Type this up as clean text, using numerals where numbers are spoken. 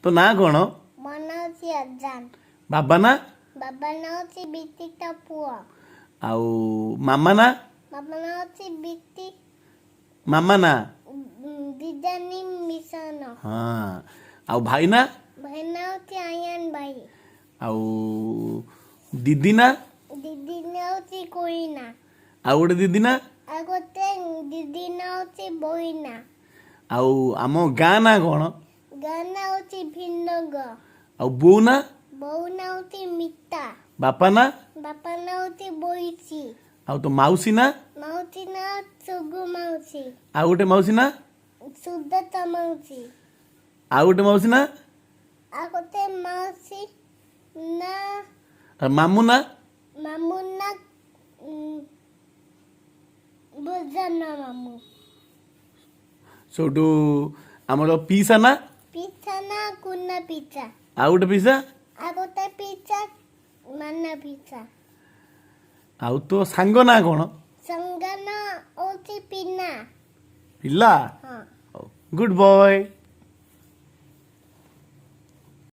ତୋ ନାଁ କ'ଣ? ମୋ ନାଁ ହେଉଛି ଅଜାନ। ବାବା ନା? ବାବା ନାଁ ହେଉଛି ବିତିତ ପୁଅ। ଆଉ ମାମା ନା? ବାବା ନାଁ ହେଉଛି ବିତି। ମାମା ନା? ଦିଜାନି ମିଶନ। ହଁ, ଆଉ ଭାଇ ନା? ଭାଇ ନାଁ ହେଉଛି ଆୟାନ ଭାଇ। ଆଉ ଦିଦି ନା? ଦିଦି ନାଁ ହେଉଛି କୋଇନା। ଆଉ ଗୋଟେ ଦିଦି ନା? ଆଉ ଗୋଟେ ଦିଦି ନାଁ ହେଉଛି ବୋଇନା। ଆଉ ଆମ ଗାଁ ନାଁ କ'ଣ? ଗାଁ ନାଁ ହେଉଛି ଭିନ୍ନଗ। ଆଉ ବୋଉ ନା? ବୋଉ ନାଁ ହେଉଛି ମିତା। ବାପା ନା? ବାପା ନାଁ ହେଉଛି ବୋଇଚି। ଆଉ ତୋ ମାଉସୀ ନା? ମାଉସୀ ନାଁ ସୁଗୁ ମାଉସୀ। ଆଉ ଗୋଟେ ମାଉସୀ ନା? ସୁଦତ୍ତ ମାଉସୀ। ଆଉ ଗୋଟେ ମାଉସୀ ନା? ଆଉ ଗୋଟେ ମାଉସୀ ନା? ଆଉ ମାମୁଁ ନା? ମାମୁଁ ନା ବୁଝନ ମାମୁଁ। ସେଇଠୁ ଆମର ପିଇସା ନା? ପିଠା ନା କୁନା ପିଠା। ଆଉ ଗୋଟେ ପିଇସା? ଆଉ ଗୋଟେ ପିଠା ମାନା ପିଠା। ଆଉ ତୋ ସାଙ୍ଗ ନାଁ କ'ଣ? ସାଙ୍ଗ ନା ହେଉଛି ପିନା। ପିଲା? ହଁ। Good boy.